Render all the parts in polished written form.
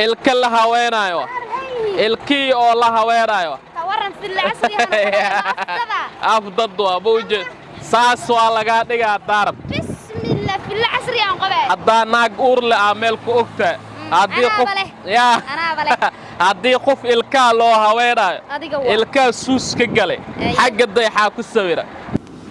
Ilka la haweenaayo, ilkii oo la haweenaayo. Tawaran fil casri Afdad waa mawjeed, saas waa lagaa dhigaa daarab. Bismillah, fil casri aan qabaa. Haddaa naag uur leh aa meel ku ogtahay, haddii qof Anaaba leh. Yaa Anaaba leh. Haddii qof ilkaa loo haweenaayo Adiga waa. Ilkaa suus ka galay. Ay. Xagga dayxaa ku sawira.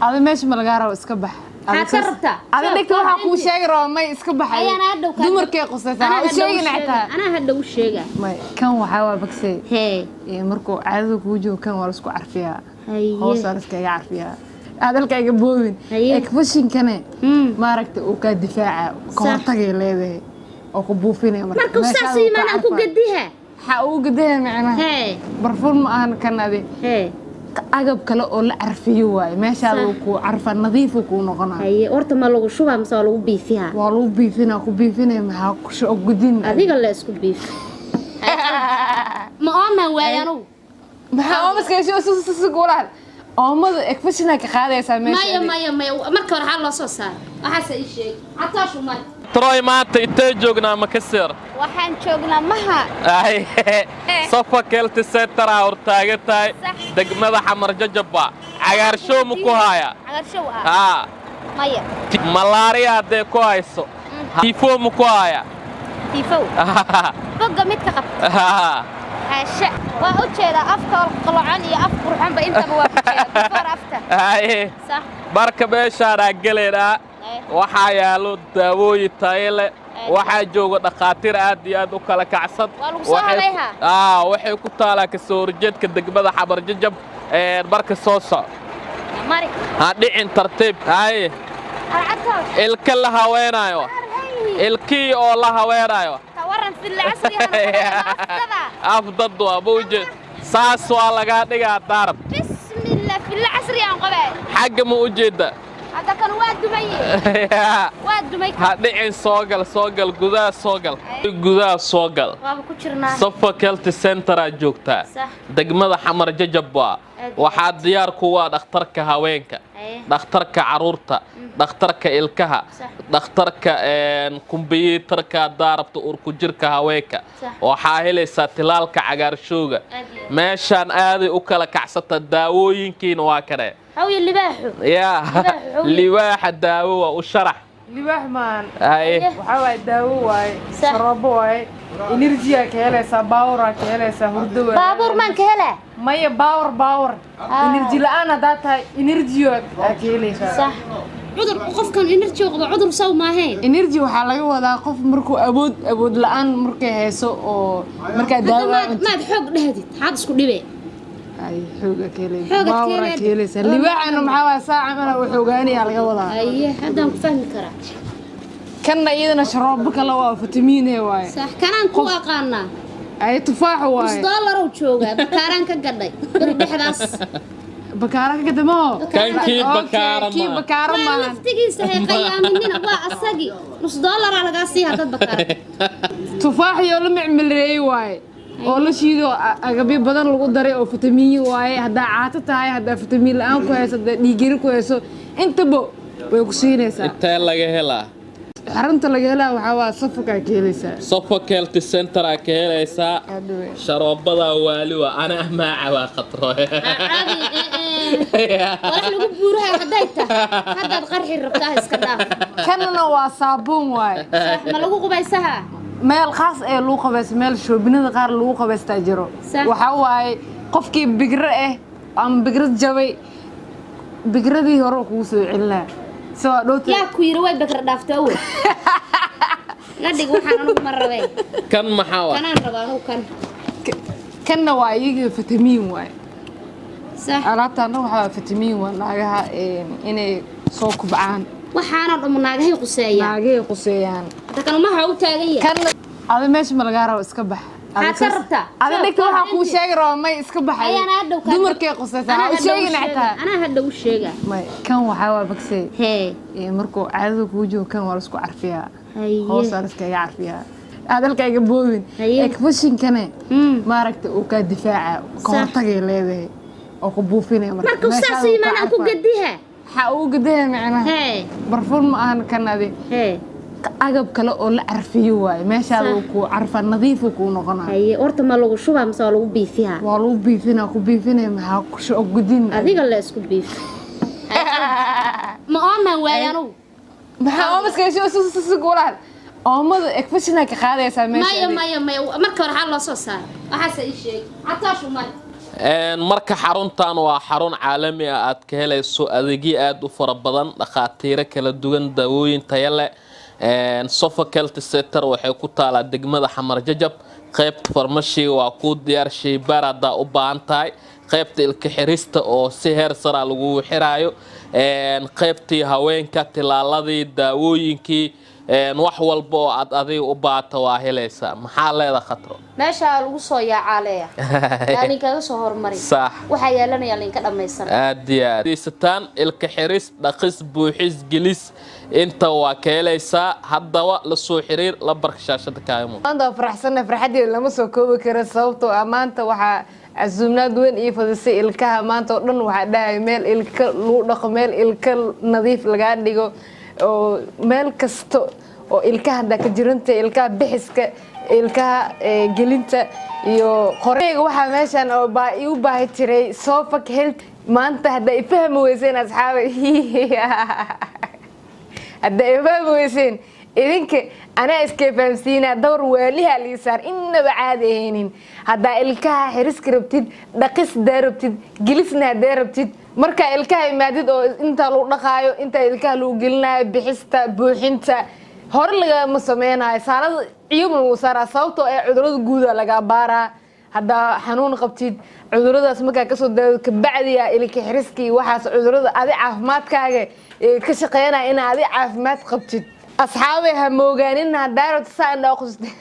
Adi meesha ma lagaa rabo, iska bax. Maxaad ka rabtaa? Adi dhigta waxaa kuu sheegi rabaa, may iska baxay. Ayaan hadhow kaa- Dumarkay qusaysaa Anaa u hadhow sheegin sheega. xitaa. Anaa hadhow u sheega. May, kan waxaa waa bagsay. Hee. Iyo markuu caadada kuu joogo, kan waa laisku carfiyaa. Haye. Hoos waa laskaga carfiyaa, hadalka iga boobin. Haye. Ekfashinkane maaragta uu kaa difaaca ka Sax. hortagay leedahay oo ku buufinaya marka. Markuu saas Meeshaada u uu ka yimaado aan ku carfaa. gediha. Waxaa ugu gadahaya macnaha Hee. barfuun ma ahan kan adi. Hee. Agab kale oo la carfiyo waaye, meeshaada Sax. uu kuu carfa, nadiif uu kuu noqonaa. Haye, horta ma lagu shubaa mise waa lagu biifihaa? Waa lagu biifinaa, ku biifinaya, maxaa ku soo gudin. Adiga la isku biif. Ma oomaan waay anugu. Maxaa oomaska sug walaal, oomada ekfashinaa ka qaadaysaa meesha Maya. adi. Maya, maya, marka hore xaa loo soo saaray waxaase ii sheeg cataashu mari. Troy, maanta intee joognaa, ma ka sir? Waxaan joognaa maha. Ay, Safa Health Center aa hortaagan tahay. Sax. Degmada Xamar Jajabba cagaarshow ma ku haya? Cagarshow ah? Haa. Maya. Malaariya haddee ku hayso, tiifo ma ku haya? Tiifow bogga midka qabta xaasha waa u jeedaa, afka qolocan iyo af qurxanba intaba waa ku jeedaa before after. Haye. Sax. Marka meeshaanaa gelaynaa. Waxaa yaallo daawooyin tayo leh, waxaa jooga dhakhaatiir aad iyo aad u kala kacsan. Waa lagu soo habayhaa? Aa, waxay ku taalaa kasoo horjeedka degmada Xamar Jajab. Marka soo soc. Mari. Ha dhicin, tartiib. Haye. Alcadtood. Ilka la haweenaayo, ilkii oo la haweenaayo. Tawaran fil casri Afdad waa mawjeed, saas waa lagaa dhigaa daarab. Bismillah, fil casri aan qabaa. Xagga ma u jeedda? Hadda kan waa dumay, waa dumay. Ha dhicin, soo gal, soo gal, gudaha soo gal, gudaha soo gal. Waaba ku jirnaa. Safa Health Center aa joogtaa. Sax. Degmada Xamar Jajab waa. Aad. Waxaa diyaar kuwaa dhakhtarka haweenka, dhakhtarka caruurta, dhakhtarka ilkaha, Sax. dhakhtarka kumbiyuutarka daarabta, urku jirka haweenka. Sax. Waxaa helaysaa tilaalka cagaarshowga. Aad iyo aad. Meeshaan aaday u kala kacsata, daawooyinkiina waa kane. Hawya libaaxu. Yaa. Libaaxu, hawya. Libaaxa daawo waa u sharax. Libaax maan. Haye. Waxaa waaye daawo waaye. Sax. Sharoobo waaye, energy-aa ka helaysaa, baawaraa ka helaysaa, hurdo waaye. Baabuur maan ka helaa? Maya, baawar, baawar. Energy la'aan haddaa tahay, energy aa ka helaysaa. Sax, cudur qofkan energy qabo cudur saw maahayn. Energy waxaa laga wadaa qof markuu awood la'aan markay hayso oo markaa Hadda daawo maad maad xoog dhahdid, maxaad isku dhibee? Ay, xooga ka helaysaa. Xoogaad ka baawaraa ka helaysaa. helaysaa. Libaaxana maxaa waaya, saaca mana uu xoogaanayaa laga wadaa. Aye, haddaan ku fahmi karaa. Kanna iyadana sharoobo kale waa fitamiin E waaye. Sax, kanaan ku aqaanaa. Ay, tufaaxa Nus waaye. dollarow joogaa, bakaaraan ka gadhay beri dhexdaas. Bakaara ka gadamo. Kan kii bakaara Kii maaha. bakaara Waa maahan. Laftigiisa hay qayaaminina, waa asagii nus dollaraa lagaa sii hadad bakaara. Tufaaxiyoo la micmileeyey waaye oo la shiido, agabyo badan lagu daray oo fitamiin waaye. Haddaa caato tahay, haddaa fitamiin la'aan ku hayso, haddaa dhiiggeri ku hayso, intaba way ku siinaysaa. Intee laga helaa? Xarunta laga helaa waxaa waa Safakaa ka helaysaa. Safa Health Center aa ka helaysaa. Hadhowe. Sharoobadaa waali waa ana maaca waa khatro. Caadi walax lagu buuraha hadday tahay, haddaad qarxi rabtaa iska dhaaf. Kanna waa saabuun waaye. Sax, ma lagu qubaysaha? Meel khaas ee lagu qabaysto, meel shoobinada qaar lagu qabaystaa jiro. Sax. Waxaa waaye qofkii bigre ah ama bigrad jabay, bigradii hore uu kugu soo celinaa soo dhowta. Yaa ku yiri way bakra dhaafta awel iga dhig, waxaan anugu ma rabee. Kan maxaa waa? Kanaan rabaa anugu kan. Kanna waa iyaga fitamiin waaye. Sax. Alaabtaana waxaa fitamiin waa naagaha inay soo kubcaan. Waxaanoo dhammu naagahay quseeyaa. Naagahay quseeyaan. Hadda kan umaha u taagan yahay. Kanna adi meesha ma lagaa rabo, iska bax. Maxaad ka rabtaa? Adi dhigta waxaa kuu sheegi rabaa, may iska baxay. Ayaan hadhow kaa- Dumarkay qusaysaa Anaa u hadhow sheegin sheega. xitaa. Anaa hadhow u sheega. May, kan waxaa waa bagsay. Hee. Iyo markuu caadada kuu joogo, kan waa laisku carfiyaa. Haye. Hoos waa laskaga carfiyaa, hadalka iga boobin. Haye. Ekfashinkane maaragta uu kaa difaaca ka Sax. hortagay leedahay oo ku buufinaya marka. Markuu saas Meeshaada u uu yimaado ka aan ku carfaa. gediha. Waxaa ugu gadahaya macnaha Hee. barfuun ma ahan kan adi. Hee. Agab kale oo la carfiyo waaye, meeshaada Sax. uu kuu carfa, nadiifu kuu noqonaya. Haye, horta ma lagu shubaa mise waa lagu biifiyaa? Waa lagu biifinaa, ku biifinaya, maxaa ku soo gudin? Adiga la isku biifi ma oomaan waay anugu. Maxaa oomaska sug walaal, oomada ekfashina ka qaadaysaa meesha. Maya. Adiga. Maya, maya, marka hore xaa loo soo saaray waxaase ii sheeg cataashu mari. Marka xaruntan waa xarun caalami ah, aad ka helayso adeegyo aad u fara badan, dhakhaatiiro kala duwan, daawooyin tayo leh. Sofa Health Center waxay ku taalaa degmada Xamar Jajab. Qaybta farmashiga waa kuu diyaar, shaybaar haddaa u baahan tahay, qaybta ilka xirista oo si heer sara lagugu xiraayo, qaybtii haweenka, tilaaladii, daawooyinkii, wax walba oo aad adiga u baahata waa helaysaa. Maxaa leeda, Khatro? Meeshaa lagu soo yaacaa leeya yaa linkaga soo hormarin. Sax. Waxaa yeelanayaa linka dhammaysan. Aad iyo aad isataan ilka xiris, dhaqis, buuxis, gelis, inta waa ka helaysaa. Haddaba la soo xiriir lambarka shaashada kaaga muuqda. Maanta waa faraxsannahay, farxaddeeda lama soo koobi karo, sababtoo ah maanta waxaa casuumnaad weyn ii fadisay ilkaha. Maanta oo dhan waxaa dhahay meel ilka lagu dhaqo, meel ilka nadiif lagaa dhigo, oo meel kasta oo ilkaha haddaa ka jiranta, ilkaha bixiska, ilkaha gelinta iyo qoreyga. Waxaa meeshan oo baa iu baahi tiray Sofak Health. Maanta haddaa ifahmi weyseen asxaabay, hadda ay fahmi weyseen idinka, anaa iska fahamsiinaa. Dawr waaliha liisaar innaba caadi ahaynin. Haddaa ilkaha xiriska rabtid, dhaqis hadaa rabtid, gelisna haddaa rabtid, markaa ilkaha imaadid oo intaa lagu dhaqaayo, intaa ilkaha lagu gelinayo, bixista, buuxinta hore lagama sameynayo, saalada ciyuma lagu saaraa, sababtoo ee cudurada guuda lagaa baaraa. Haddaa xanuun qabtid, cuduradaas markaa kasoo daawad kabacdiya ilka xiriska iyo waxaas, cudurada adi caafimaadkaaga ee ka shaqeynaya inaa adi caafimaad qabtid. Asxaabay, ha moogaanin haddaa rabto saa indhaa qustay.